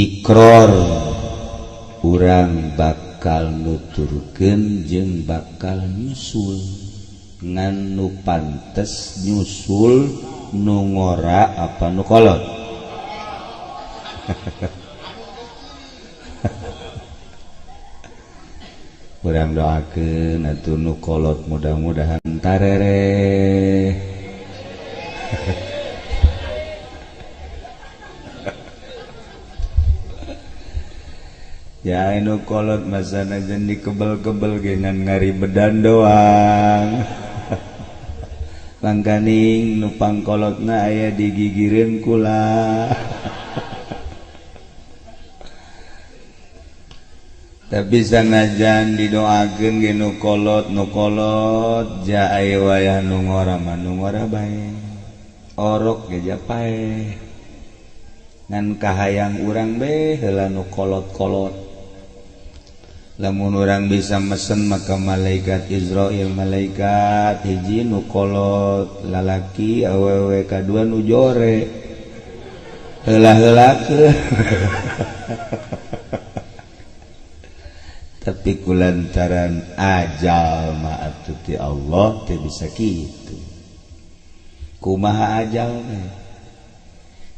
Ikror urang bakal nuturkeun jeung bakal nyusul ngan nu pantes nyusul nu ngora apa nu kolot. Urang doakeun atuh nu kolot mudah-mudahan tarereh. Ya nu kolot masana jeung dikebel-kebel ge ngan ngaribedan doang. Langkaning nu pangkolotna aya digigireun kula. Tapi sanajan didoakeun ge nu kolot ja aya wayah nu ngora mah nu ngora bae. Orok ge ja pae. Ngan kahayang urang be heula nu kolot-kolot. Lamun urang bisa mesen maka malaikat Israil malaikat hiji nu kolot lalaki awewe kadua nu jore heula-heulakeun. Tapi kulantaran ajal mah atuh ti Allah teu bisa kitu. Kumaha ajal teh?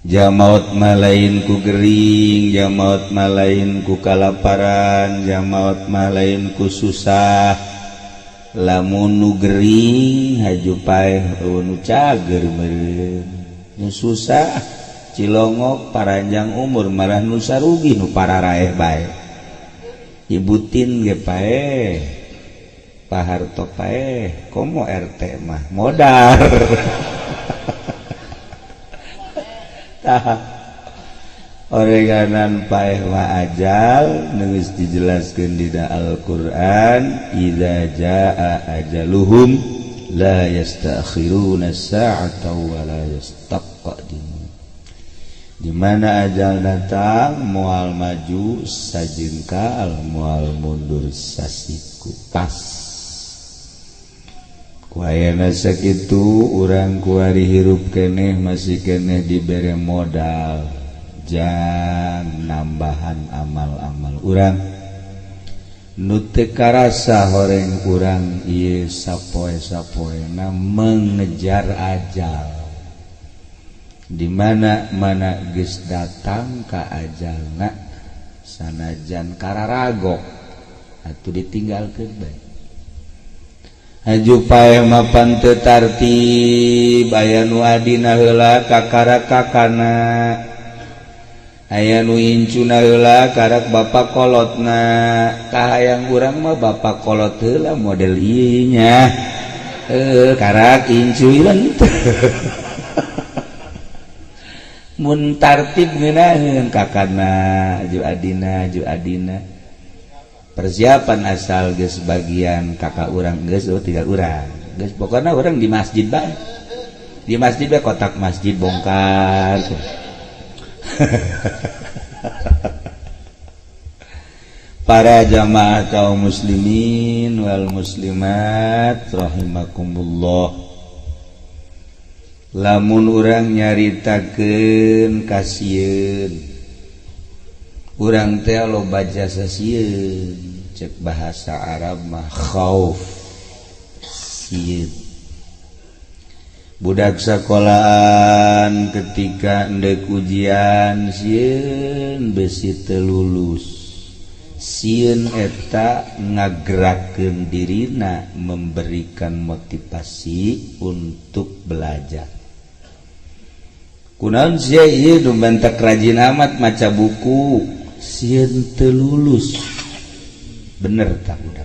Jamaut malain ku gering, jamaut malain ku kalaparan, jamaut malain ku susah. Lamun nu gering haju paeh nu cager meureun. Nu susah cilongok paranjang umur marah nu sarugi nu pararaeh bae. Ibutin ge paeh, Pak Harto paeh, komo RT mah modar. Oreganan paeh wa ajal geus dijelaskeun dina Al-Qur'an, idza jaa ajaluhum la yastakhiruna sa'ata wa la yastaqdimun. Di mana ajal datang moal maju sajengkal, moal mundur sasiku pas. Wayana sakitu urang kuari hirup keneh masih keneh dibere modal jang nambahan amal-amal urang nu teu karasa horeng urang ieu sapoe-sapoena mengejar ajal di mana mana geus datang ka ajalna sanajan kararagok atuh ditinggalkeun bae. Haju paeh mapan teu tartib aya nu adina heula kakara kakana, aya nu incuna heula karak bapa kolotna. Kahayang urang mah bapa kolot heula model ieu nya karak incu ieu teh. Mun tartib ngeunaheun kakana haju adina haju adina. Persiapan asal geus bagian kakak urang geus oh tinggal urang geus pokona urang di masjid bae, di masjid bae kotak masjid bongkar. Para jamaah kaum muslimin wal muslimat rahimakumullah, lamun urang nyaritakeun kasieun urang teh loba jasa sieun, cek bahasa Arab mah khauf sieun. Budak sekolahan ketika endek ujian sieun besi teu lulus, sieun eta ngagerakeun dirina memberikan motivasi untuk belajar. Kunaon sia ieu nu bantak rajin amat maca buku sieun teu lulus, bener tak budak?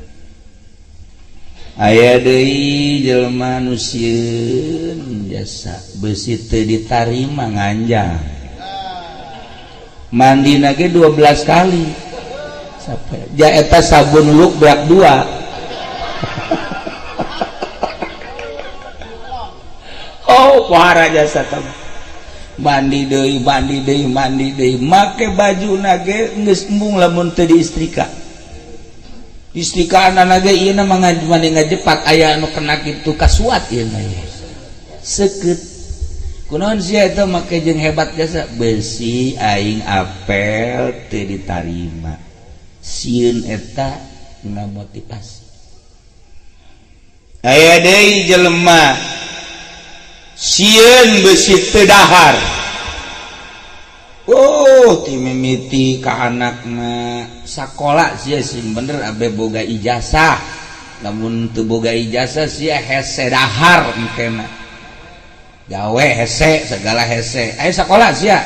Aya deui jelema nu sieun jasa besi teu ditarima nganjang, mandina ge 12 kali sampai ja eta sabun luk beak 2. Oh pohara jasa teh mandi deui mandi deui mandi deui make bajuna ge geus embung lamun teu diistrika. Istrikaanana ge ieu na mah mandi ngajepak aya anu kena kitu kasuat ieu mah seukeut. Kunaon sia eta make jeung hebat jasa besi aing apel teu ditarima. Sieun eta ngamotivasi. Aya deui jelema sieun besi teu dahar. Oh, ti mimiti ka anakna sakola sia sing bener abe boga ijazah. Lamun teu boga ijazah sia hese dahar engkena. Gawe hese segala hese. Ayo sakola sia.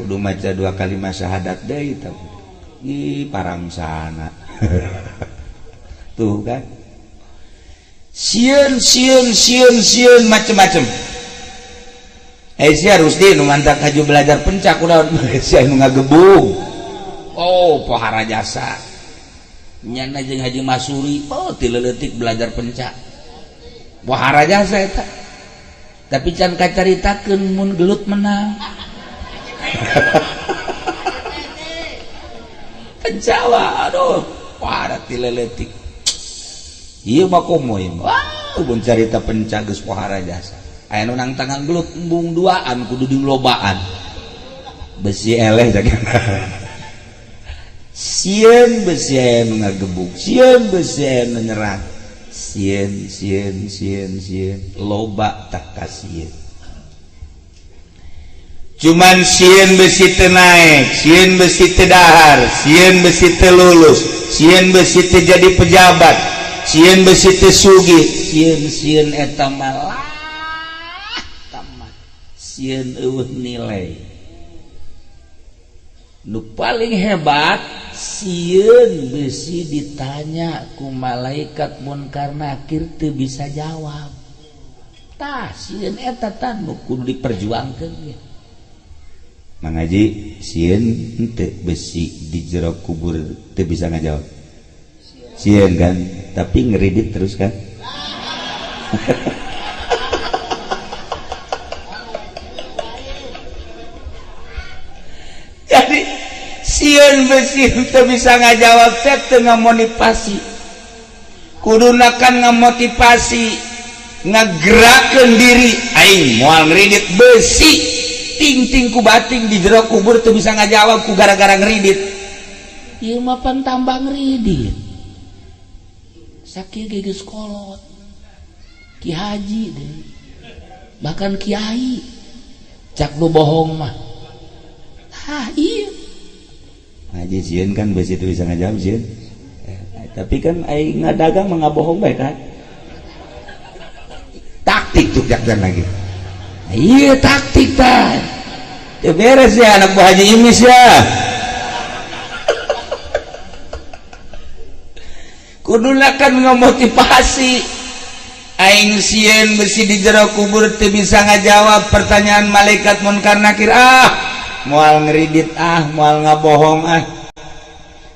Kudu maca dua kalimat syahadat deui tah. Ih, parangsana. Tuh kan. Sieun sieun sieun sieun macem-macem. Sia Rusdi nu mantak haju belajar pencak udah sia nu ngagebug. Oh, pohara jasa. Nyana jeung Haji Masuri, oh ti leutik belajar pencak. Pohara jasa eta. Tapi can kacaritakeun mun gelut menang. Pencawa, aduh, pohara ti leutik. Ieu mah komo ieu mah. Wah, mun carita pencak geus pohara jasa. Aya nu nang tangan gelut embung duaan kudu dilobaan. Besi eleh jagana. Sieun besi aya nu ngagebug, sieun besi aya nu nyerang. Sieun sieun sieun sieun loba tak kasieun. Cuman sieun besi teu naek, sieun besi teu dahar, sieun besi teu lulus, sieun besi teu jadi pejabat, sieun besi teu sugih, sieun sieun eta mah tamat. Sieun eueuh nilai. Nu paling hebat sieun besi ditanya ku malaikat munkar nakir teu bisa jawab. Tah sieun eta tah nu kudu diperjuangkeun ge. Mang Haji sieun henteu besi di jero kubur teu bisa ngajawab. Sieun kan, tapi ngeridit terus kan. Jadi sieun besi teu bisa ngajawab teh teu ngamotivasi. Kuduna kan ngamotivasi, ngagerakeun diri aing moal ngeridit besi ting-ting ku bating di jero kubur teu bisa ngajawab ku gara-gara ngeridit. Ieu mah pan tambah ngeridit. Sakieu ge geus kolot. Ki haji deui. Bahkan kiai. Cak nu bohong mah. Ah iya. Haji sieun kan besi teu bisa ngajawab sieun. Tapi kan aing ngadagang mah ngabohong bae kan. Taktik tuh jakdan lagi. Iya taktik tah. Teu beres ya anak buah Haji Imis ya. Kuduna kan ngamotivasi. Aing sieun besi di jero kubur teu bisa ngajawab pertanyaan malaikat munkar nakir ah. Moal ngeridit ah, moal ngabohong ah.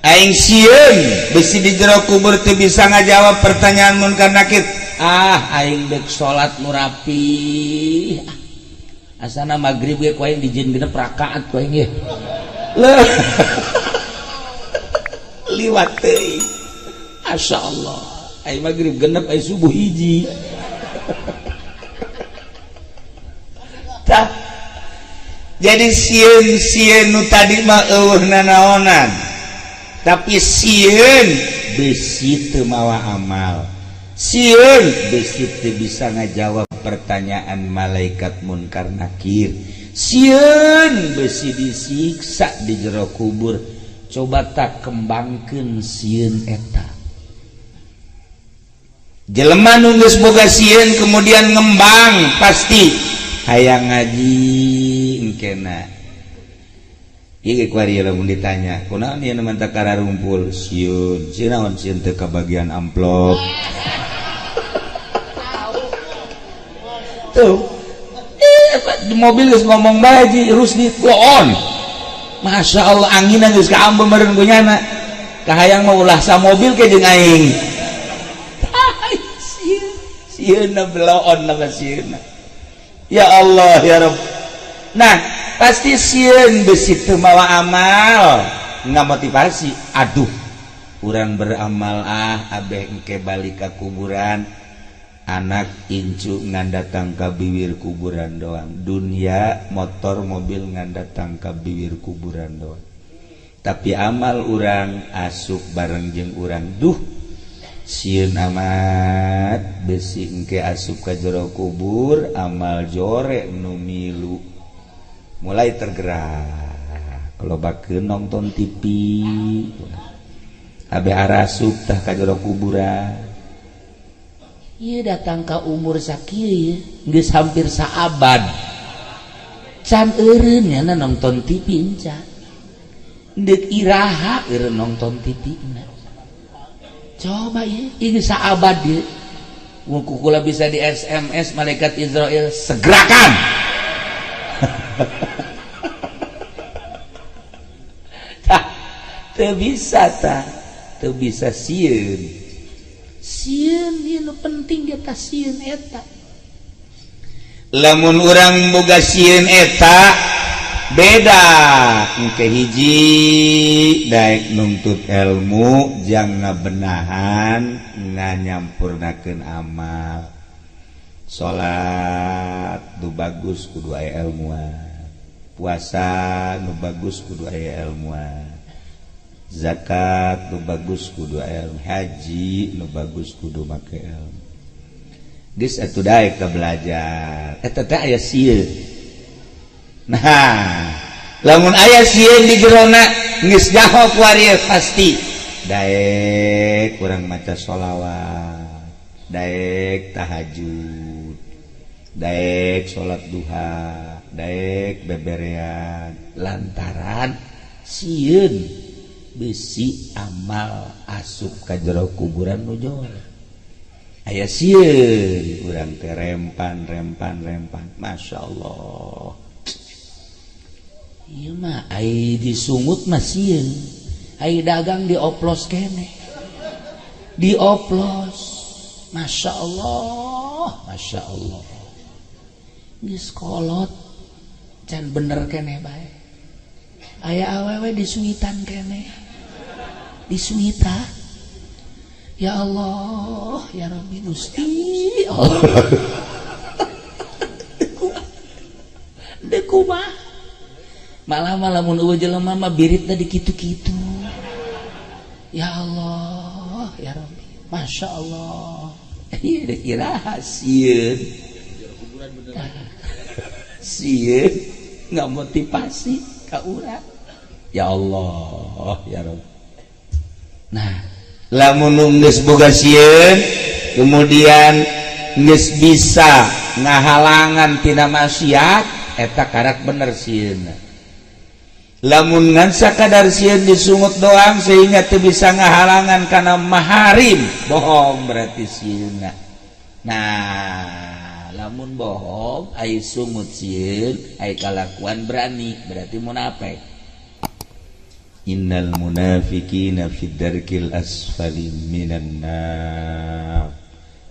Aing sieun besi di jero kubur teu bisa ngajawab pertanyaan munkar nakir ah. Aing dek salat nu rapi. Asana magrib ge ku aing dijieun genep rakaat ku aing ge. Leuh. Liwat teuing. Masya Allah. Aing magrib genep aing subuh hiji. Tah. Jadi sieun-sieun nu tadi mah eueuh nanaonan. Tapi sieun besi teu mawa amal. Sieun besi teu bisa ngajawab pertanyaan malaikat munkar nakir. Sieun besi disiksa di jero kubur. Coba tak kembangkeun sieun eta. Jelema nu geus boga sieun kemudian ngembang pasti hayang ngaji engkena. Ieu kuari lamun ditanya, kunaon ieu nu manta kararumpul? Sieun, sieun naon sieun teu kabagian amplop. Tuh. Di mobil geus ngomong bae Ji Rusdi, go on. Masya Allah anginan geus kaambeu meureun ku nyana. Kahayang mah ulah sa mobil ke jeung aing. Sieun beloon nama sieun. Ya Allah ya Rabb. Nah, pasti sieun besi teu mawa amal, ngamotivasi. Aduh, urang beramal ah abeh engke balik ka kuburan. Anak incu ngan datang ka biwir kuburan doang, dunia motor mobil ngan datang ka biwir kuburan doang, tapi amal urang asup bareng jeung urang. Duh, sieun amat besi engke asup ka jero kubur amal jore nu milu mulai tergerak. Lobakeun nonton TV abe arasup tah ka jero kuburan. Ieu datang ka umur sakieu geus hampir saabad can eureun nya nonton TV encan deuk iraha eureun nonton TV na. Coba ieu ieu saabad ieu mun kukula bisa di SMS malaikat Israel segerakan. Tah teu bisa tah teu bisa sieun. Sieun ieu nu penting ge tah sieun eta. Lamun urang boga sieun eta beda engke hiji daek nuntut ilmu jang ngabenahan nganyampurnakeun amal. Salat nu bagus kudu aya ilmuan, puasa nu bagus kudu aya ilmuan, zakat nu bagus kudu aya ilmu, haji nu bagus kudu make ilmu. Geus atuh daek ka belajar eta teh aya sieun. Nah, lamun aya sieun di jerona geus nyaho ku ari pasti daek kurang maca sholawat, daek tahajud, daek salat duha, daek beberean lantaran sieun besi amal asup ka jero kuburan nu jore. Aya sieun urang teh rempan rempan rempan. Masya Allah. Ieu mah ai disungut mah sieun, ai dagang dioplos keneh. Dioplos. Masya Allah, Masya Allah. Geus kolot can bener keneh bae. Aya awewe disuitan keneh. Disuita. Ya Allah, ya Rabbi Gusti. Allah. Deuk kumaha? Malah lamun eueuh jelema mah biritna di kitu-kitu. Ya Allah, ya Rabbi. Masya Allah. Ieu deuk iraha sieun. Sieun ngamotivasi ka urang. Ya Allah, ya Rabbi. Nah, lamun geus boga sieun kemudian geus bisa ngahalangan tina maksiat eta karak bener sieunna. Lamun ngan sakadar sieun disungut doang sehingga teu bisa ngahalangan kana maharim, bohong berarti sieunna. Nah, lamun bohong ai sungut sieun ai kalakuan berani berarti munafik. Innal munafiqina fid darkil asfali minan nar.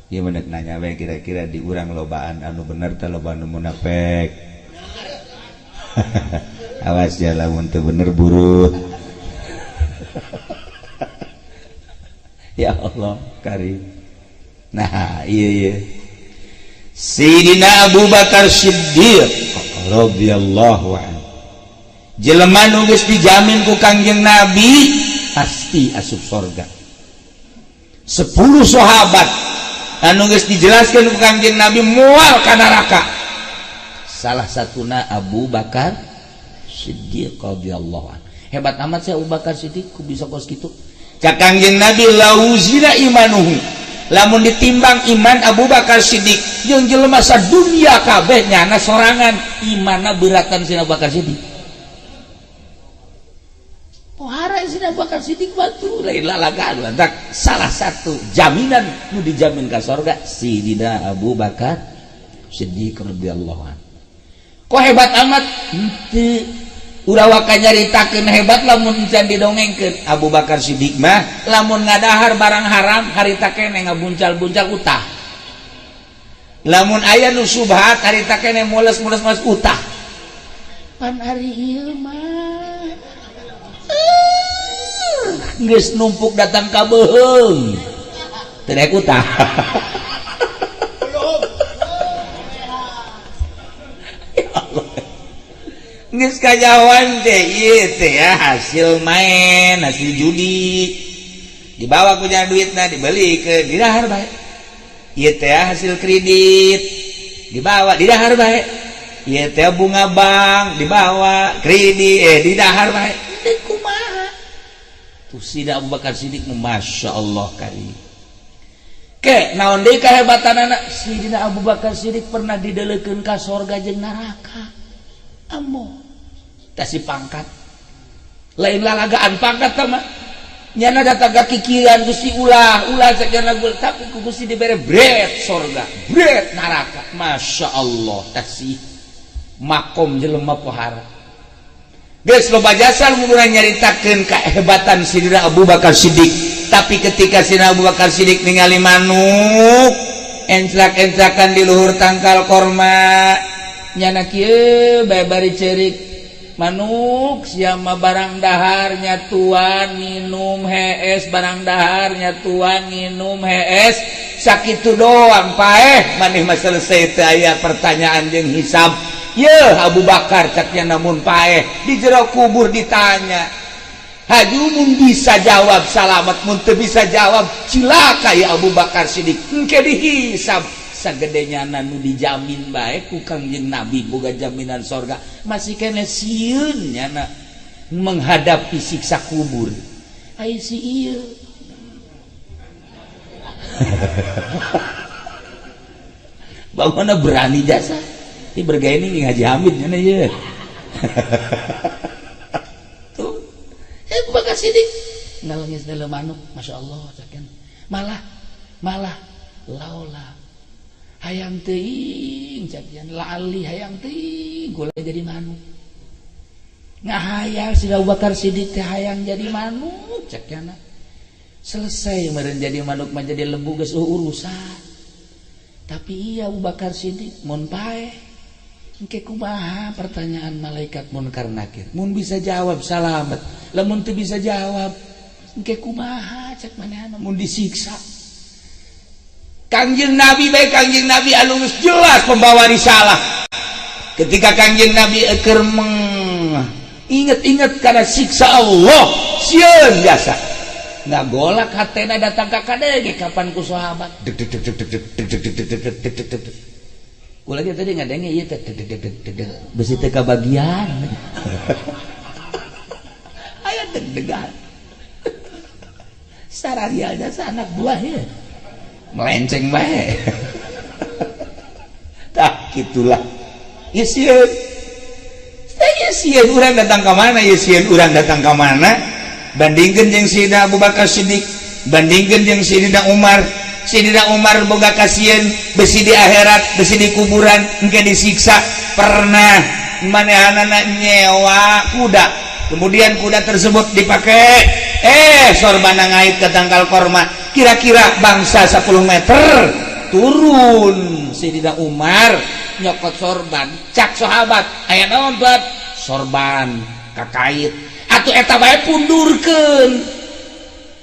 Ieu mah nanya we kira-kira di urang lobaan anu bener teh lobaan anu munafik. Awas ya lamun teu bener buruk. Ya Allah karim. Nah, iya iya. Sayyidina Abu Bakar Siddiq radhiyallahu anhu. Jelema nu geus dijamin ku Kangjeng Nabi pasti asup sorga. 10 sahabat anu geus dijelaskeun ku Kangjeng Nabi moal ka neraka. Salah satuna Abu Bakar Siddiq radhiyallahu anhu. Hebat amat sih Abu Bakar Siddiq ku bisa kos kitu. Ka Kangjeng Nabi lauzina imanuhu. Lamun ditimbang iman Abu Bakar Siddiq jeung jelema sadunya kabeh nyana sorangan imanna beratan si Abu Bakar Siddiq. Pohara si Abu Bakar Siddiq batu lain lalagaan lantak salah satu jaminan nu dijamin ka sorga Sidina Abu Bakar Siddiq radhiyallahu anhu. Kok hebat amat henteu urang waka nyaritakeun hebat lamun can didongengkeun. Abu Bakar Siddiq mah lamun ngadahar barang haram harita keneh ngabuncal-buncal utah. Lamun aya nu subhat harita keneh mules-mules mas utah. Pan ari ieu mah geus numpuk datang ka beuheung teu daek utah. Geus kanyahoan teh ieu teh ya hasil main, hasil judi. Dibawa ku duitna dibeli ke didahar bae. Ieu teh hasil kredit dibawa didahar bae. Ieu teh bunga bank dibawa kredit didahar bae. Kumaha tuh Sidina Abu Bakar Siddiq? Masya Allah kari ke naon deui kahebatan anak Sidina Abu Bakar Siddiq, pernah didelekeun ka sorga jeung neraka. Ambo tah pangkat lain lalagaan, pangkat mah nyana datang ka kikiran Gusti, ulah ulah sekian lagu, tapi ku Gusti dibere bret sorga, bret neraka. Masya Allah, tasih makom jelema pohara. Geus loba jasa mun nyaritakeun kehebatan Sidina Abu Bakar Siddiq. Tapi ketika Sidina Abu Bakar Siddiq ningali manuk enclak-enclakan di luhur tangkal korma, nyana kieu bae bari cerik, "Manuk siapa barang daharnya tuan minum hees, barang daharnya tuan minum hees." Sakitu doang paeh maneh mah selesai, teu aya pertanyaan jeung hisab. Ye Abu Bakar, caknya, namun paeh di jero kubur ditanya. Haju mun bisa jawab salamat, mun teu bisa jawab cilaka ya Abu Bakar Siddiq, engke dihisab. Sagedenya nu dijamin bae ku Kangjeng Nabi boga jaminan sorga, masih kene sieun nyana menghadapi siksa kubur. Ai si ieu bagaimana berani jasa ini bergaya ini Haji Hamid nyana ieu tuh. Abu Bakar Siddiq ngalengis dalam manuk, Masya Allah, caken malah malah laula hayang teuing cakian lali hayang teuing kula jadi manuk. Ngahayal si Abu Bakar Siddiq teh hayang jadi manuk cakiana. Selesai meureun jadi manuk mah, jadi lembu geus urusan. Tapi iya, Abu Bakar Siddiq mun paeh engke kumaha pertanyaan malaikat munkar nakir? Mun bisa jawab salamet, lamun teu bisa jawab engke kumaha cek manehna mun disiksa Kangjeng Nabi baik? Kangjeng Nabi anu geus jelas pembawa risalah, ketika Kangjeng Nabi eker meng inget-inget karena siksa Allah, sieun biasa ngagolak hatena datang ka kadege kapan ku sahabat deg deg deg deg deg deg deg deg deg deg deg deg deg deg. Kula ge tadi ngadenge ieu teh deg deg deg deg deg, besi teu kabagian aya deg-degan sararia jasa anak buah ya melenceng bae. Tah gitulah ieu sieun. Ieu sieun urang datang ka mana, ieu sieun urang datang ka mana. Bandingkeun jeung Sayyidina Abu Bakar Siddiq, bandingkeun jeung Sayyidina Umar. Sayyidina Umar boga kasieun besi di akhirat, besi di kuburan engke disiksa. Pernah manehanana nyewa kuda, kemudian kuda tersebut dipakai, sorbana ngait ke tangkal korma kira-kira bangsa 10 meter turun. Sayyidina Umar nyokot sorban, cak sahabat, "Aya naon buat sorban kakait?" "Atuh eta bae pundurkeun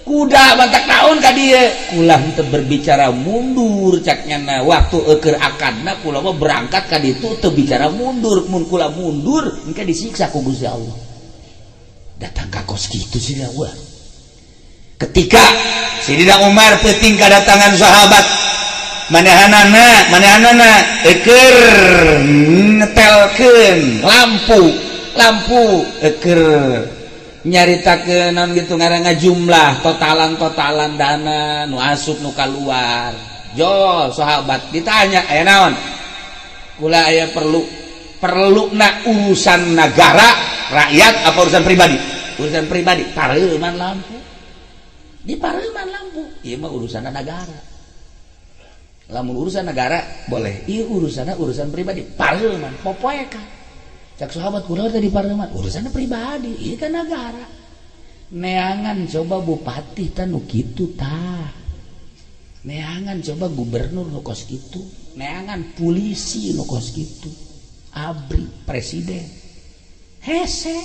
kuda, mantak naon ka dieu." "Kula henteu berbicara mundur," cak nyana, "waktu eukeur akadna kula mah berangkat ka ditu teu bicara mundur. Mun kula mundur engke disiksa ku Gusti Allah." Datang ka kos kitu sih. Wah, ketika Sayyidina Umar penting kedatangan sahabat, manehanana manehanana eker ngetelkeun lampu lampu, eker nyaritakeun naon gitu ngaranna jumlah totalan totalan dana nu asup nu kaluar. Jo sahabat ditanya, "Aya naon?" "Kula aya perlu." "Perlu na urusan negara, rakyat, apa urusan pribadi?" "Urusan pribadi." "Pareuman lampu, di pareuman lampu. Ieu mah urusan negara. Lamun urusan negara boleh, ieu urusan urusan pribadi, pareuman popoekan." Cak sahabat, "Kula tadi pareuman, urusan pribadi, ieu kan negara." Neangan coba bupati tah nu kitu tah, neangan coba gubernur nu kos kitu, neangan polisi nu kos kitu, ABRI, presiden hese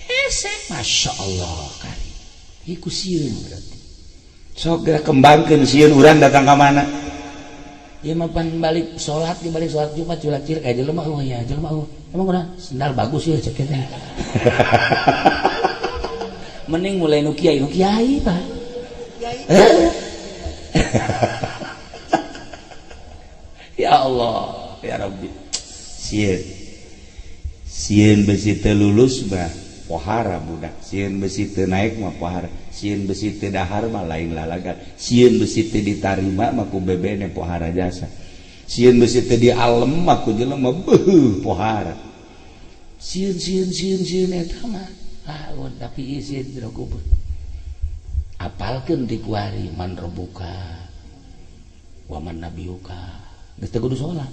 hese. Masya Allah kali iku sieun berarti. Sok geura kembangkeun sieun urang datang ka mana. Ieu mah pan balik salat di balik salat Jumat culak-cilik aya jelema eueuh ya jelema eueuh. Emang kunaon? Sendal bagus ya cek teh. Mending mulai nu kiai Pak. Ya Allah, ya Rabbi. Sieun. Sieun besi teu lulus mah pohara budak. Sieun besi teu naik mah pohara. Sieun besi teu dahar mah lain lalagan. Sieun besi teu ditarima mah ku bebene pohara jasa. Sieun besi teu dialem mah ku jelema beuh pohara. Sieun sieun sieun sieun eta mah. Laun tapi sieun jero kubur. Apalkeun ti kuari man robuka wa man nabiyuka. Geus teu kudu salat.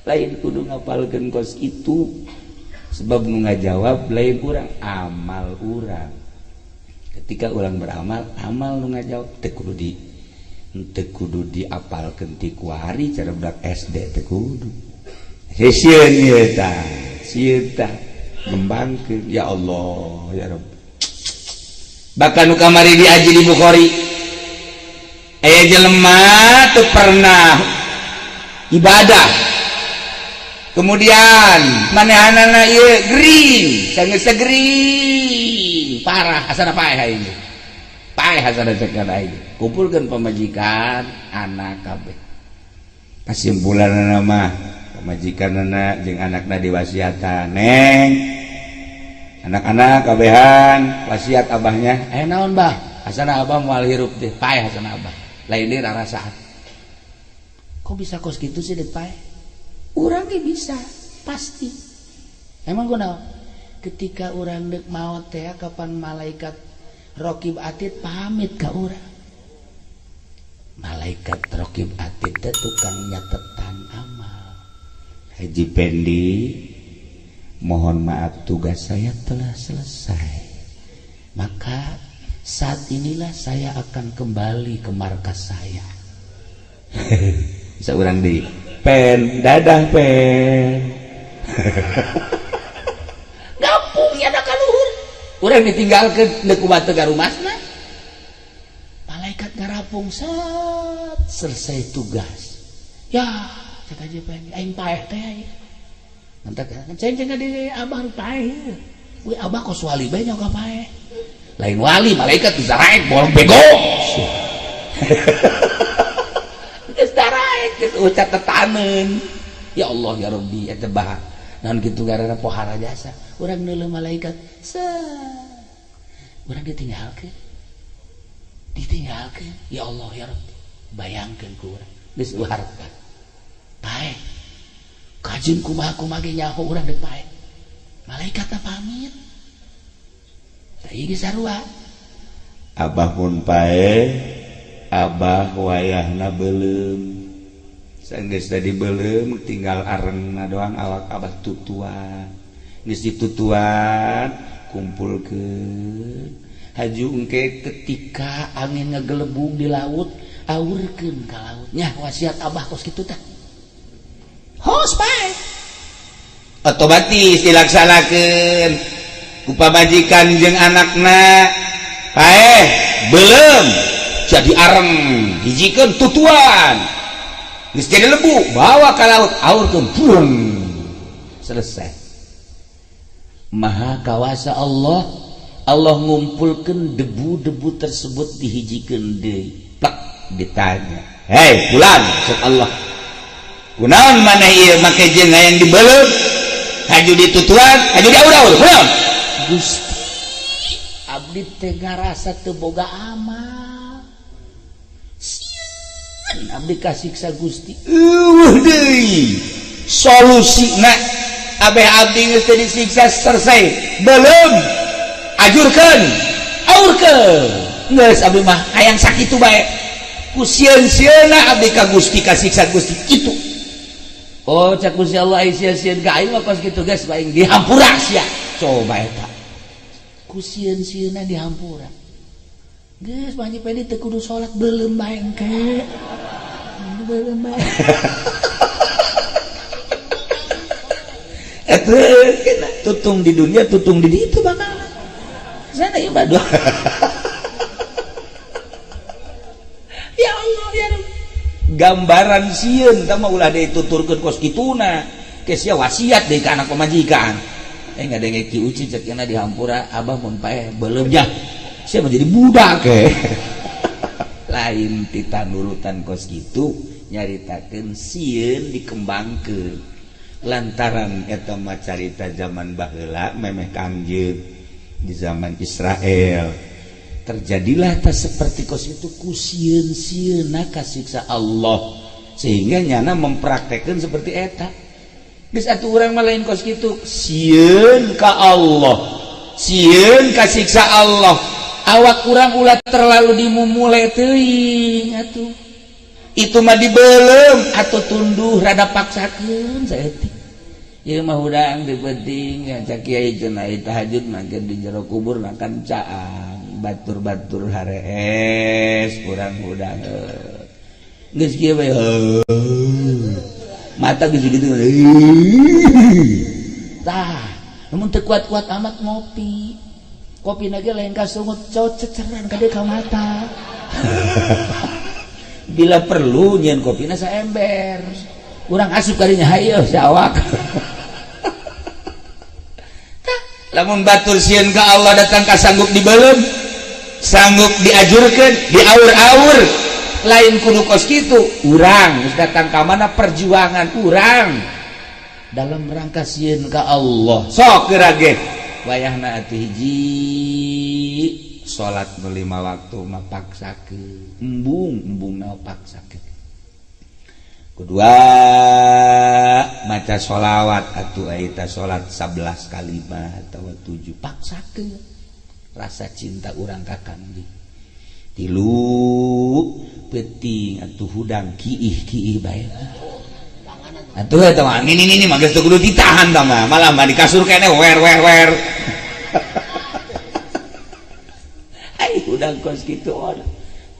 Lain kudu ngapalkeun kos itu. Sebab nu ngajawab lain urang, amal urang. Ketika urang beramal, amal nu ngajawab teu kudu diapalkeun ti kuari cara budak SD teu kudu. Sieun ieu tah, sieun tah ngembangkeun ya Allah ya Rabb. Bahkan nu kamari diaji di Bukhari aya jelema teu pernah ibadah. Kemudian manehanana ieu gering, sanggeus gering, parah asana paeh aing. Paeh asana cek aing. Kumpulkeun pamajikan, anak kabeh. Kasimpulanna mah pamajikanna jeung anakna diwasiatan, "Neng, anak-anak kabehan wasiat abahnya." "Eh naon, Bah?" "Asana abah moal hirup teh, paeh asana abah." Lain deui rarasaan. Kok bisa kos kitu sih deuk paeh? Urang ge bisa, pasti. Emang kunaon? Ketika urang deuk maot teh kapan malaikat Raqib Atid pamit ka urang. Malaikat Raqib Atid teh tukang nyatetan amal. Haji Pendi, mohon maaf tugas saya telah selesai. Maka saat inilah saya akan kembali ke markas saya. Bisa urang di pen dadah pen. Gampung ya ka luhur. Urang ditinggalkeun deuk kumaha teu garumasna. Malaikat ngarapung set selesai tugas. Ya, cek aja pen aing paeh teh ieu. Mantak ceng ceng di abah paeh. Wih abah kos wali bae nyawa paeh. Lain wali malaikat bisa raek bolong bego. Geus daraek geus ucat tetaneun. Ya Allah ya Rabbi eta bah. Naon kitu ngaranna pohara jasa. Urang neuleuh malaikat set. Urang ditinggalkeun. Ditinggalkeun. Ya Allah ya Rabbi. Bayangkeun ku urang geus uharpan. Paeh. Kajeun kumaha-kumaha ge nyaho urang deuk paeh. Malaikat pamit. Tah ieu geus sarua. Abah pun paeh, abah wayahna beuleum. Sanggeus tadi beuleum tinggal arengna doang awak abah tutuan. Geus ditutuan kumpulkeun. Haju engke ketika angin ngegelebung di laut, aurkeun ka laut. Nya wasiat abah kos kitu tah. Hos paeh. Otomatis dilaksanakeun ku pamajikan jeung anakna. Paeh beuleum jadi areng, hijikeun tutuan. Geus jadi lebu, bawa ka laut, aurkeun buang. Selesai. Maha kawasa Allah, Allah ngumpulkeun debu-debu tersebut dihijikeun deui. Plek ditanya, "Hei fulan," cek Allah. "Kunaon maneh ieu make jeung hayang dibeuleum? Haju ditutuan, haju diaur-aur, kunaon?" Gusti, abdi teh ngarasa teu boga amal. Sieun abdi kasiksa Gusti. Eueuh deui. Solusina abeh abdi geus teu disiksa selesai. Beuleum. Ajurkeun, aurkeun. Geus abdi mah hayang sakitu bae. Ku sieun-sieunna abdi ka Gusti kasiksa Gusti kitu. Oh, cak Gusti Allah ai sieun-sieun ka aing mah kos kitu geus bae dihampura sia. Coba eta. Ku sieun-sieunna dihampura. Geus Pak Haji Pendi teu kudu salat beuleum bae engke. Beuleum bae. Eta tutung di dunia, tutung di ditu bakal. Sana ieu mah doa. Gambaran sieun tah mah ulah deui tuturkeun kos kituna. Ke sia wasiat deui ka anak pamajikan. Ngadenge Ki Uci cek cenah di hampura abah mun paeh beuleum nya. Sia mah jadi budak ke. Lain tita nurutan kos kitu nyaritakeun sieun dikembangkeun. Lantaran eta mah carita zaman baheula memeh Kangjeng di zaman Israel. Terjadilah tak seperti kos itu ku sieun-sieunna kasiksa Allah sehingga nyana mempraktekkan seperti eta. Geus atuh urang mah lain kos kitu, sieun ka Allah, sieun kasiksa Allah. Awak urang ulah terlalu dimumule teuing atuh. Itu mah dibeuleum atau tunduh rada paksakeun saeutik. Ieu mah hudang di penting cak kiai cenah tahajud mah di jero kubur makan caang. Batur-batur harees kurang hudang geus kieu bae mata geus gitu tah lamun teu kuat-kuat amat ngopi kopi na ge lain ka sungut ceceran ka ka mata bila perlu nyieun kopina saember urang asup kadinya hayu si awak. Lamun batur sieun ka Allah datang ka sanggup dibeuleum, sanggup diajurkeun, diaur-aur, lain kudu kos kitu. Urang geus datang ka mana perjuangan urang dalam rangka sieun ka Allah. Sok geura ge wayahna atuh hiji salat nu 5 waktu mah paksakeun, embung-embungna paksakeun. Kedua maca sholawat atuh eta salat 11 kalimat atau 7 paksakeun rasa cinta urang ka Kangjeng. Tilu peuting atuh hudang kiih-kiih bae. Atuh eta mah nini mah geus teu kudu ditahan tah mah, malah mah di kasur keneh wer wer wer. Ai hudang kos kitu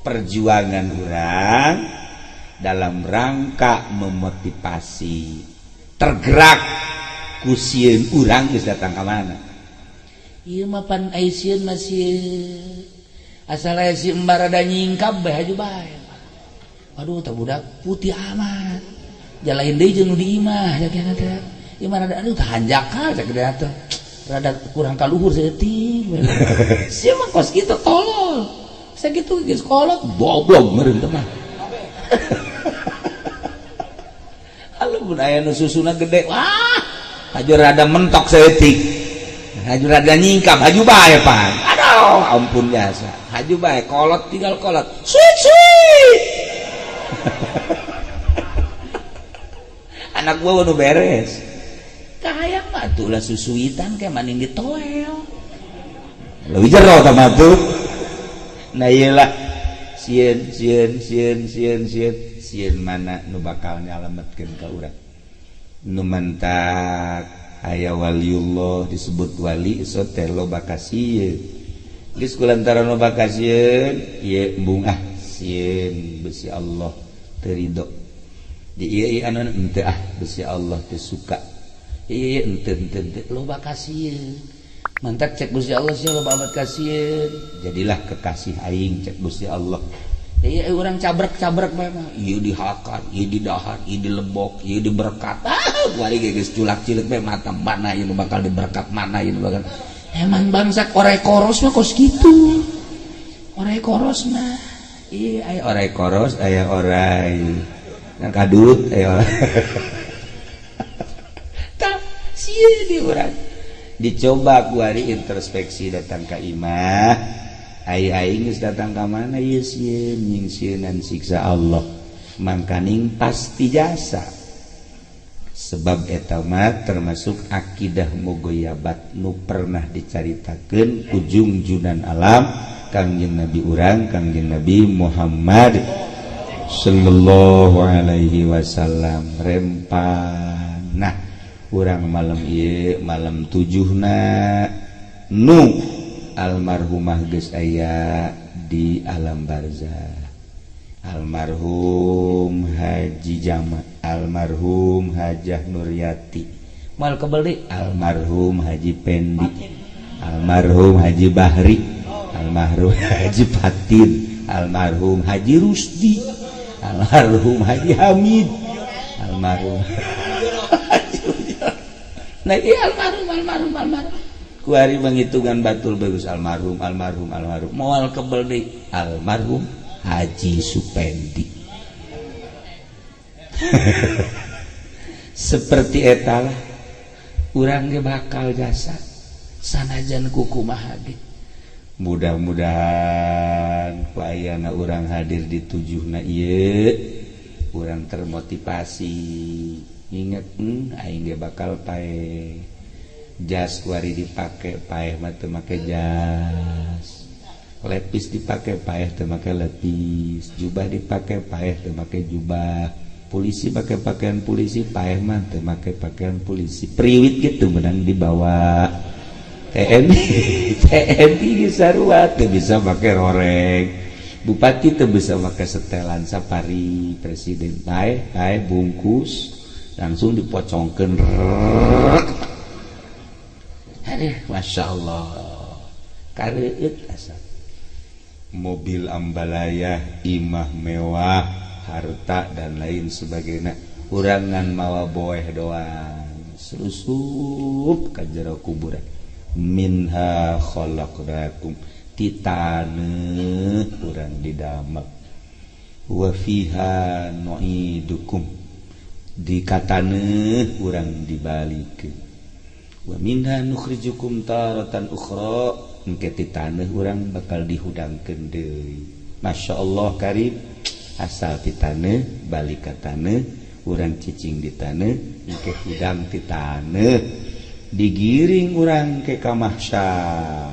perjuangan urang dalam rangka memotivasi tergerak ku sieun urang geus datang ka mana. Ieu mah pan ai sieun mah sieun asal aya si embar rada nyingkap bae haju bae. Aduh tah budak putih amat jalain deui jeung nu di imah cak teh. Ieu mah rada aduh tah hanjakal cak teh atuh rada kurang ka luhur saeutik. Sia mah kos kitu tolol. Sakitu geus kolot goblok meureun teh mah. Halo mun aya nu susuna gede wah haju rada mentok saeutik, haju rada nyingkap haju bae pan. Aduh ampun jasa haju bae kolot tinggal kolot suit suit. Anak gua nu beres kahayang mah atuh lah susuitan kayak maning ditoel leuwih jero tah mah tuh. Nah ieu lah sieun sieun sieun sieun sieun sieun mana nu bakal nyalametkeun ka urang. Nu mantak aya waliullah disebut wali so teh loba kasieun. Geus kulantaran loba kasieun ieu embung ah sieun besi Allah teu ridho. Di ieu ieu anu henteu ah besi Allah teu suka. Ieu ieu henteu henteu henteu loba kasieun. Mantak cek Gusti Allah sia loba amat kasieun. Jadilah kekasih aing cek Gusti Allah. Iya urang cabrek-cabrek bae mah. Ieu dihakan, ieu didahar, ieu dilebok, ieu diberkat. Ah, kuari ge geus culak-cileuk bae mata mana ieu nu bakal diberkat, mana ieu nu bakal. Emang bangsa orai koros mah kos kitu. Orai koros mah. Iya aya orai koros, aya orai kadut, aya orai. Tah sieun di urang. Dicoba kuari introspeksi datang ka imah. Ai aing geus datang ka mana ieu sieun nyingsieunan siksa Allah. Mangkaning pasti jasa. Sebab eta mah termasuk akidah mugoyabat nu pernah dicaritakeun ku jungjunan alam Kangjeng Nabi urang Kangjeng Nabi Muhammad sallallahu alaihi wasallam. Rempan. Nah, urang malam ieu malam tujuhna nu almarhumah geus aya di alam barzah. Almarhum Haji Jama, almarhum Hajah Nuryati, mal kebeli almarhum Haji Pendi, almarhum Haji Bahri, almarhum Haji Fatin, almarhum Haji Rusdi, Almarhum Haji Hamid, almarhum. Nah iya almarhum, almarhum, almarhum. Kuari menghitungan batul bagus almarhum, almarhum, almarhum. Moal kebel deui almarhum Haji Supendi. Seperti etalah urang ge bakal jasa sanajan kukumaha ge. Mudah-mudahan ku ayana urang hadir di tujuhna ieu urang termotivasi. Ingat aing ge bakal paeh. Jas kuari dipake paeh mah teu make jas. Lepis dipake paeh teu make lepis, jubah dipake paeh teu make jubah. Polisi pakai pakaian polisi, paeh mah teu make pakaian polisi. Priwit gitu menang dibawa. TNI TNI ge sarua teu bisa make roreng. Bupati teu bisa make setelan safari, presiden paeh paeh bungkus langsung dipocongkeun. Aduh, Masya Allah. Kareueut asa. Mobil ambalaya, imah mewah, harta dan lain sebagainya. Urangan mawa boeh doang. Selusup ka jero kuburan. Minha khalaqnakum, ti taneuh urang didamek. Wa fiha nu'idukum, di kataneuh urang dibalikeun. Wa minha nukhrijukum taratan ukhra, engke ti taneuh urang bakal dihudangkeun deui. Masya Allah karim, asal ti taneuh balik ka taneuh, urang cicing di taneuh, engke hudang ti taneuh, digiring urang ke ka mahsyar.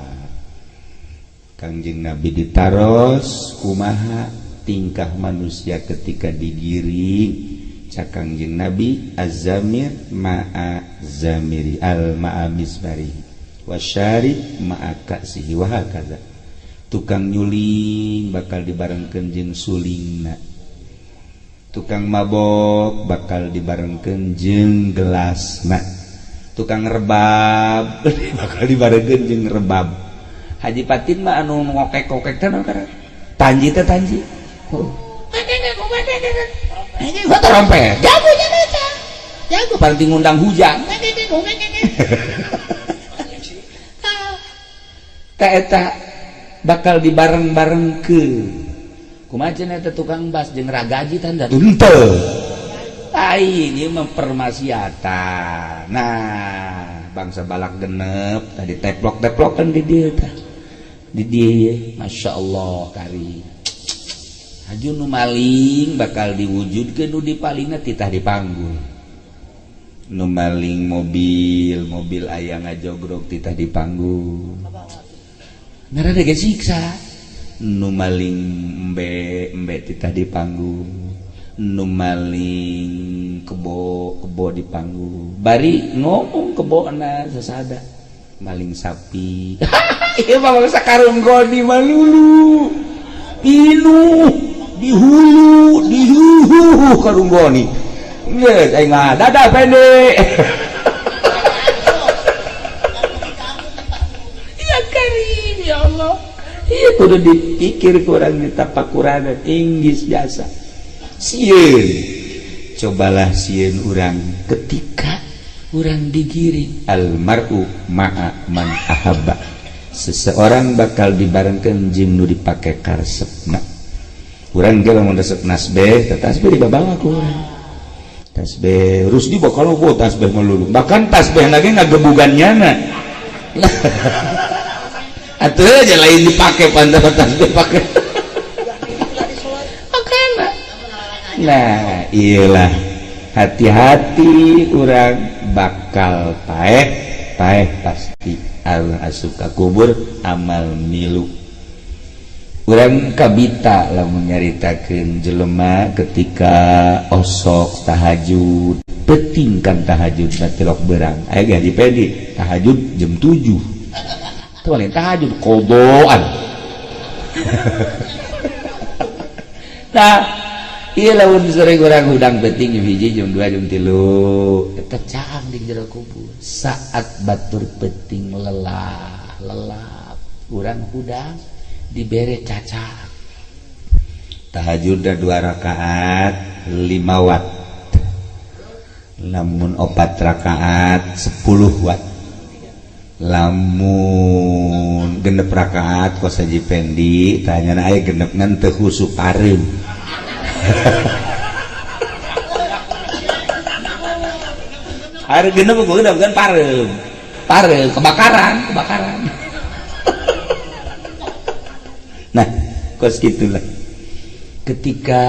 Kangjeng Nabi ditaros kumaha tingkah manusia ketika digiring. Cak Kangjeng Nabi az-zamir ma'a zamiri al ma'a misbarihi wasyarib ma'a ka'sihi wa hakaza. Tukang nyuling bakal dibarengkeun jeung sulingna, tukang mabok bakal dibarengkeun jeung gelasna, tukang rebab bakal dibarengkeun jeung rebab. Haji Patin mah anu ngokek-kokek teh naon karena tanji teh tanji. Ini gua trompet. Jago jago jago paling ngundang hujan. Ta eta bakal dibareng-bareng ke. Kumaha cenah eta tukang bas jeung ragaji tanda. Henteu. Ai ieu mah permaksiatan. Nah, bangsa balak genep tadi teplok-teplokan di dieu tah. Di dieu Masya Allah kari. Haju nu maling bakal diwujudkeun nu dipalingna titah dipanggul. Nu maling mobil, mobil aya ngajogrok titah dipanggul. Ngarana ge siksa. Nu maling embe, embe titah dipanggul. Nu maling kebo, kebo dipanggul. Bari ngomong kebona sasada. Maling sapi. Ieu mah bangsa karung goni malulu. Pinuh di hulu, di huhu karunggoni. Geus aing mah dadah pendek. Ya karim ya Allah. Ieu kudu dipikir ku urang ditapakurana inggris jasa. Sieun. Cobalah sieun urang ketika urang digiring almaru ma'a man ahabba. Seseorang bakal dibarengkeun jeung nu dipake karesepna. Urang ge lamun resep nasbeh, teh tasbeh dibabawa ku urang. Tasbeh Rusdi bakal lobo tasbeh melulu. Bahkan tasbeh lagi ngagebugan nyana. Atuh aja lain dipake pantas tasbeh pake. Makana. Nah, iyalah hati-hati urang bakal paeh, paeh pasti al asup ka kubur amal milu. Urang kabita lamun nyaritakeun jelema ketika osok tahajud, penting kan tahajud batilok berang. Aya ge Haji Pedi tahajud jam 7. Teu lain tahajud kodoan. Nah, ieu lamun sering urang hudang penting jam 1, jam 2, jam 3. Eta caang di jero kubur. Saat batur penting lelah, lelap, urang hudang dibere cacak. Tahajud 2 rakaat 5 watt. Lamun 4 rakaat 10 watt. Lamun 6 rakaat kos Haji Pendi tanyana aya genep ngan teu khusu pareum. Hari genep gua udah bukan pareum. Pareum kebakaran, kebakaran. Nah, kos gitulah. Ketika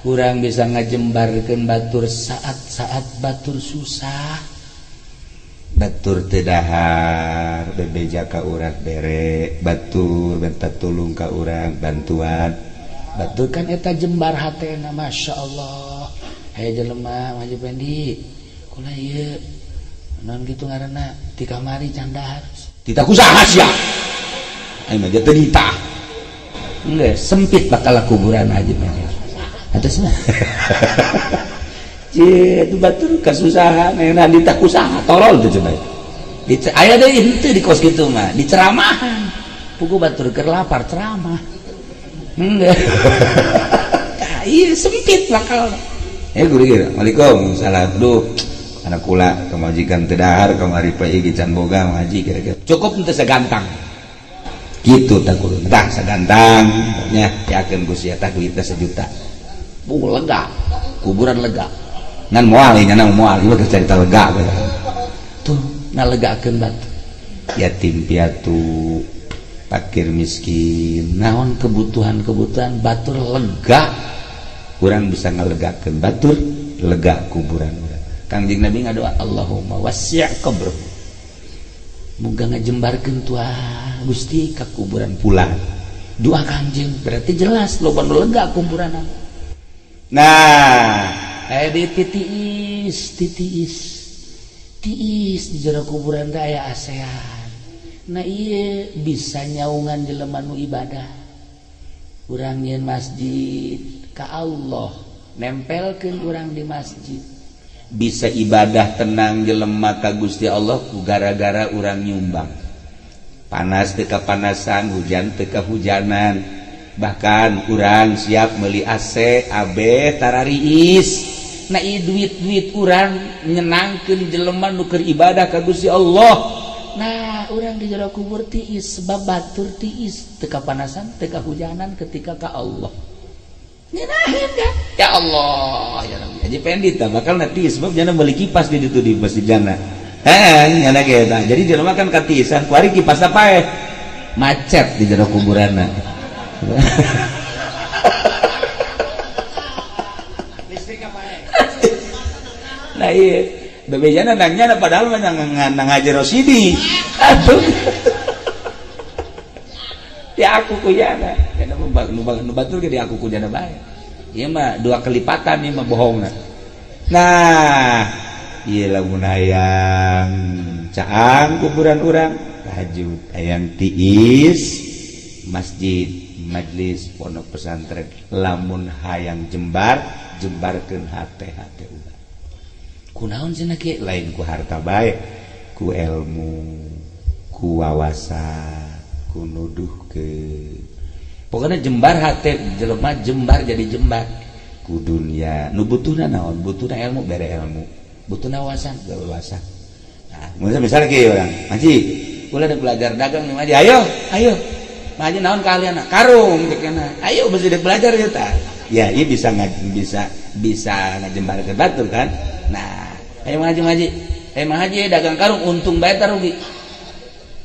urang bisa ngajembarkeun batur saat-saat batur susah, batur teu dahar bebeja ka urang bere, batur minta tulung ka urang bantuan. Batur kan eta jembar hatena, Masya Allah. Hei jelema Haji Pendi, kula ieu naon kitu ngaranna ti kamari can dahar. Tita kusaha sia? Aing mah teu ditah. Enggak, sempit bakal kuburan aja Pendi. Atas mah. Cie, itu batur kasusahan, ayeuna ditah kusaha, tolol teh cenah. Aya deui henteu di kos kitu mah, diceramahan. Pugu batur keur lapar ceramah. Enggak. Tah ieu sempit bakal. Guru ge, Waalaikumsalam. Duh, anak kula kamajikan teu dahar kamari pae ge can boga ngaji kira-kira. Cukup henteu segantang. Gitu tah kudu. Tah segantang nya yakeun ku sia tah duitna sejuta. Bu lega, kuburan lega. Ngan moal nya na moal ieu cerita lega we. Tuh, ngalegakeun batu. Yatim piatu, fakir miskin, naon kebutuhan-kebutuhan batur lega. Urang bisa ngalegakeun batur, lega kuburan urang. Kangjeng Nabi ngadoa Allahumma wasi' qabruh. Muga ngajembarkeun tuah Gusti ka kuburan pulang. Doa Kangjeng berarti jelas loba nu lega kuburanna. Nah, di titiis titiis tiis di jero kuburan teh aya ASEAN. Nah ieu bisa nyaungan jelema nu ibadah. Urang nyieun masjid ka Allah, nempelkeun urang di masjid. Bisa ibadah tenang jelema ka Gusti Allah ku gara-gara urang nyumbang. Panas teu kapanasan, hujan teu kahujanan. Bahkan urang siap meuli AC, AB tarariis. Nah ieu duit-duit urang nyenangkeun jelema nu keur ibadah ka Gusti Allah. Nah urang di jero kubur tiis sebab batur tiis teu kapanasan, teu kahujanan ketika ka Allah. Nyenahin kan? Ya Allah, ya Rabbi. Haji Pendi tah bakal tiis sebab jana meuli kipas di ditu di masjid jana. Heeh, nyana ge tah. Jadi jelema kan katiisan, kuari kipasna paeh. Macet di jero kuburanna. Nah iya, bebejana nangnya padahal mah nang ngaji Rosidi. Aduh. Ya aku kujana. Kana nu batur ge di aku kujana bae. Ieu mah dua kelipatan ieu mah bohongna. Nah, ieu lamun hayang caang kuburan urang tahajud, hayang tiis masjid, majlis, pondok pesantren, lamun hayang jembar, jembarkeun hate-hate urang. Kunaon cenah kieu lain ku harta bae, ku ilmu, ku wawasan, ku nuduhkeun. Pokoknya jembar hate jelema jembar jadi jembar ku dunia. Nu butuhna naon? Butuhna ilmu, bere ilmu. Butuhna wawasan, bere wawasan. Nah, misalnya kieu urang, Haji, kula deuk belajar dagang nih Haji. Ayo, ayo. Haji naon kalian? Karung cekna. Ayo mesti deuk belajar ieu tah. Ya, ieu bisa bisa ngajembarkeun batur kan? Nah, ayo Haji Haji. Ayo Haji dagang karung untung bae ta rugi?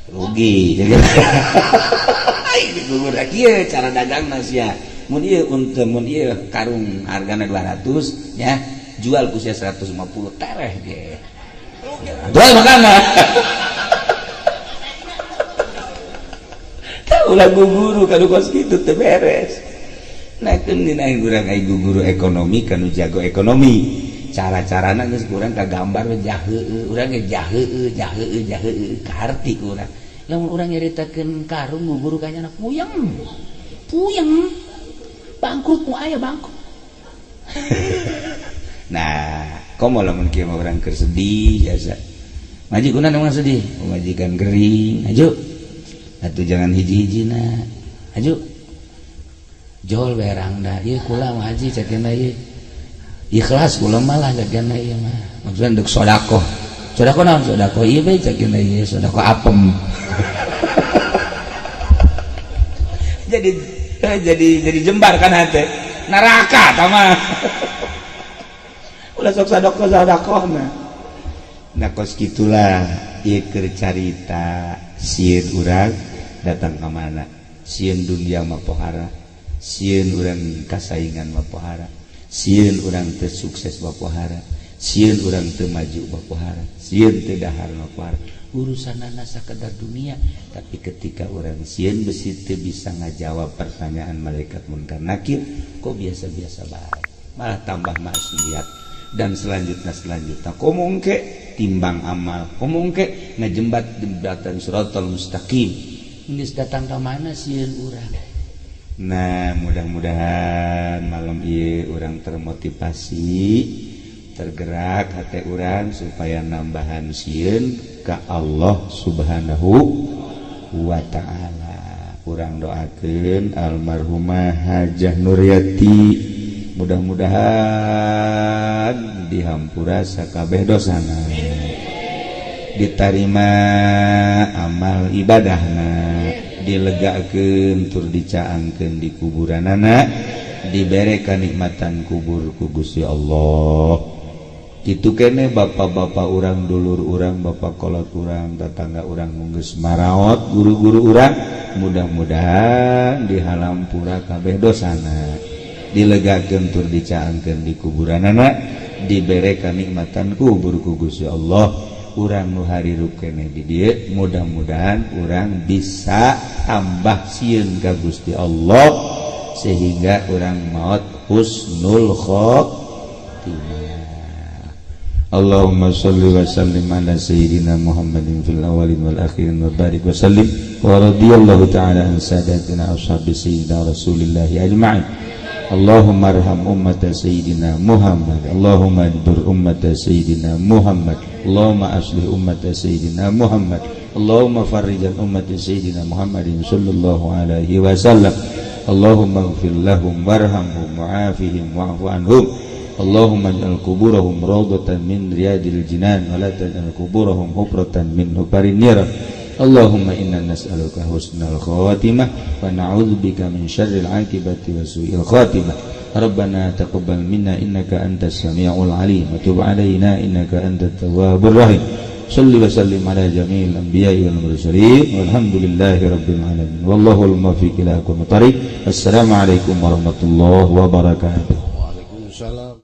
Rugi. Gugur kieu cara dagangna sia. Mun ieu untung mun ieu karung hargana 200 nya, jual ku sia 150 tereh ge. Jual makana. Tah ulah guguru kanu kos kitu teu beres. Nah keun dina urang ai guguru ekonomi kanu jago ekonomi. Cara-carana geus kurang kagambar we jaheueuh, urang ge jaheueuh jaheueuh jaheueuh kaharti ku urang. Lamun urang nyaritakeun karung guguru ka nyana puyeng. Puyeng. Bangkrut mu aya bangkrut. Nah, komo lamun kieu mah urang keur sedih biasa. Maji kunaon emang sedih? Pamajikan gering. Aju. Atuh jangan hiji-hijina. Aju. Jol berangna ieu kula mah haji cakena ieu. Ikhlas kula malah cakena ieu mah. Maksudna deuk sedekah. Sedekah naon? Sedekah ieu bae cakena ieu, sedekah apem. Jadi jembar kan hate. Neraka tah mah. Ulah sok sedekah mah. Nah kos kitulah ieu keur carita sieun urang datang ka mana? Sieun dunia mah pohara. Sieun urang kasaingan mah pohara, sieun urang teu sukses mah pohara, sieun urang teu maju mah pohara, sieun teu dahar mah pohara. Urusanana sakadar dunia, tapi ketika urang sieun besi teu bisa ngajawab pertanyaan malaikat munkar nakir, kok biasa-biasa bae, malah tambah maksiat dan selanjutnya komo engke timbang amal, komo engke ngajembat jembatan siratal mustaqim. Geus datang ka mana sieun urang? Nah, mudah-mudahan malam ieu urang termotivasi, tergerak hati urang supaya nambahan sieun ka Allah Subhanahu wa ta'ala. Urang doakeun almarhumah Hajah Nuryati, mudah-mudahan dihampura sakabeh dosana, ditarima amal ibadahna, dilegakeun tur dicaangkeun di kuburanana, dibere kanikmatan kubur ku Gusti Allah. Kitu keneh bapak-bapak urang, dulur urang, bapak kolot urang, tetangga urang geus maraot, guru-guru urang, mudah-mudahan dihalampura kabeh dosana, dilegakeun tur dicaangkeun di kuburanana, dibere kanikmatan kubur ku Gusti Allah. Urang nu harirup keneh di dieu, mudah-mudahan urang bisa tambah sieun ka Gusti Allah sehingga urang maot husnul khotimah. Allahumma sholli wa sallim ala sayyidina Muhammadin fil awwalin wal akhirin wa barik wa sallim wa radhiyallahu ta'ala an sadatina ashabi sayyidina Rasulillah ajma'in. Allahumma arham ummata sayyidina Muhammad, Allahumma ajbur ummata sayyidina Muhammad, Allahumma aslih ummata sayyidina Muhammad, Allahumma farrijan ummata sayyidina Muhammadin sallallahu alaihi wasallam. Allahumma ighfir lahum warhamhum wa'afihim wa'fu anhum. Allahumma ij'al kuburahum rawdatan min riyadil jinan wa la taj'al kuburahum hufratan min hufarin niran. Allahumma inna nas'aluka husnal khatimah wa na'udzubika min syarril 'aqibati wa su'il khatimah. Rabbana taqabbal minna innaka antas samiul 'alim wa tub 'alaina innaka antat tawwabur rahim. Shalli wa sallim ala jami'il anbiya'i wal mursalin walhamdulillahi rabbil alamin. Wallahul muwaffiq ila aqwamit thariq. Assalamualaikum warahmatullahi wabarakatuh. Waalaikumsalam.